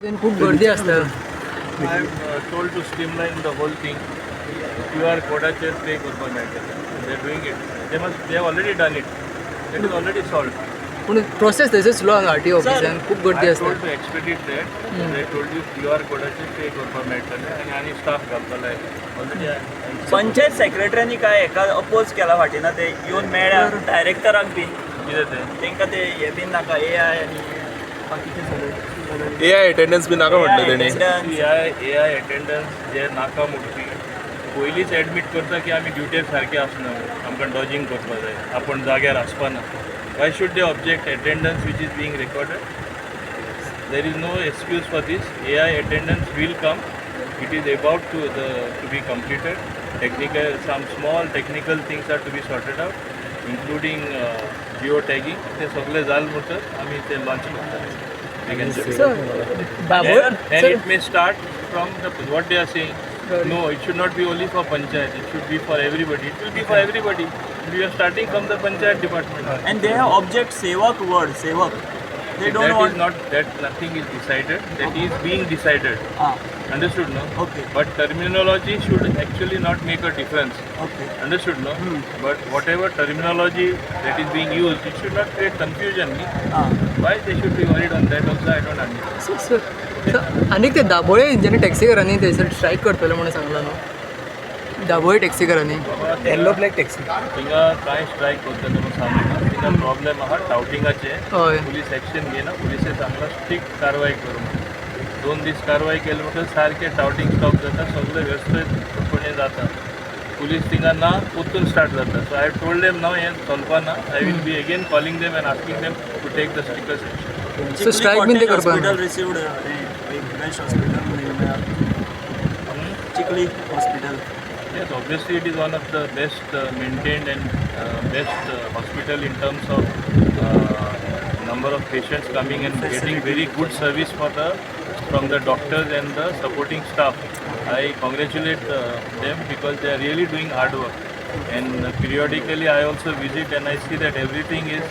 खूप गर्दी आसता. I am told to streamline the whole thing. QR कोडाचेर पे करपाक मेळटलें. They are doing it. They have already done it. It is already solved. पूण process थंयसर स्लो आहा आरटीओ ऑफिसान, खूप गर्दी I आसता. Told to expedite that. They told you QR कोडाचेर पे करपाक मेळटलें आनी आनी स्टाफ घालतले ऑलरेडी. पंचायत सेक्रेटरीनी काय हेका अपोज केला फाटीं ना, ते येवन मेळ्ळ्या डायरेक्टराक बीन. कितें तें? तांकां ते हे बीन नाका, ए I आनी बाकीचे सगळे. ए I attendance बी नाका म्हटलं तेणी. Attendance. ए I attendance जे नाका म्हणपी पयलींच एडमीट करता की आमी ड्युटेर सारके आसना, आमकां डॉजिंग करपा जाय, आपूण जाग्यार आसपाना. Why should they object attendance which is being recorded? There is no excuse for this. AI attendance will come. It is about to be completed. Technical, some small technical things are to be sorted out, including geo tagging. ते सगळे जाल म्हणटच आमी ते launch करतले. We can say. Sir, Babol And it may start from the what they are saying. No, it should not be only for panchayat. It should be for everybody. It will be for everybody. We are starting from the panchayat department. And they have object Sevak word, Sevak. They don't That is want. Not that nothing is decided. That is being decided. Understood, no? Okay. But terminology should actually not make a difference. Okay. Understood, no? But whatever terminology that is being used, it should not create confusion. Why they should be worried on that also, I don't understand. Sir, sir, आनीक ते दाबोळे हेंच्यांनी टॅक्सीकारांनी थंयसर strike करतले म्हणून सांगलां न्हू, दाबोळे टॅक्सीकारांनी. येल्लो flag taxi. थिंगा कांय स्ट्रायक करतले म्हणून सांगना. थिंगा प्रॉब्लेम आहा टावटिंगाचे. हय. पुलीस एक्शन घेयना. पुलिसे सांगला स्ट्रिक्ट कारवाय करूं म्हणून. 2 दीस कारवाय केली म्हणटकच सारकें टावटींग स्टॉप जाता, सगळें वेवस्थीतपणे जाता. पुलीस थिंगा ना, परतून स्टार्ट जाता. So I told them now हें चलपा ना. I will be again calling them and asking them to take the strictest action. So strike बीन ते करपा ना? Hospital received best hospital. Chikhli hospital. Yes, obviously it is one of the best maintained and best hospital in terms of number of patients coming and getting very good service for the from the doctors and the supporting staff. I congratulate them because they are really doing hard work. And periodically I also visit and I see that everything is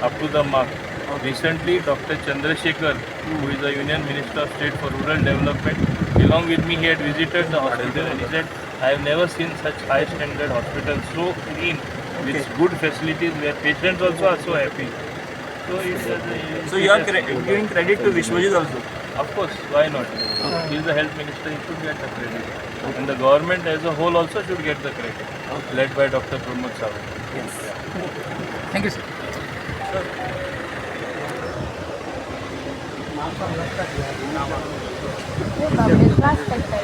up to the mark. Recently, Dr. Chandrasekhar, who is the Union Minister of State for Rural Development, along with me, he had visited the hospital and he said, "I have never seen such high standard hospital, so clean, with good facilities, where patients also are so happy." So it's So you are giving credit to Vishwajit also. Of course, why not? He is the health minister, he should get the credit. And the government as a whole also should get the credit, led by Dr. Pramod Sawant. Yes. Thank you sir. बापरे, त्रास करताय.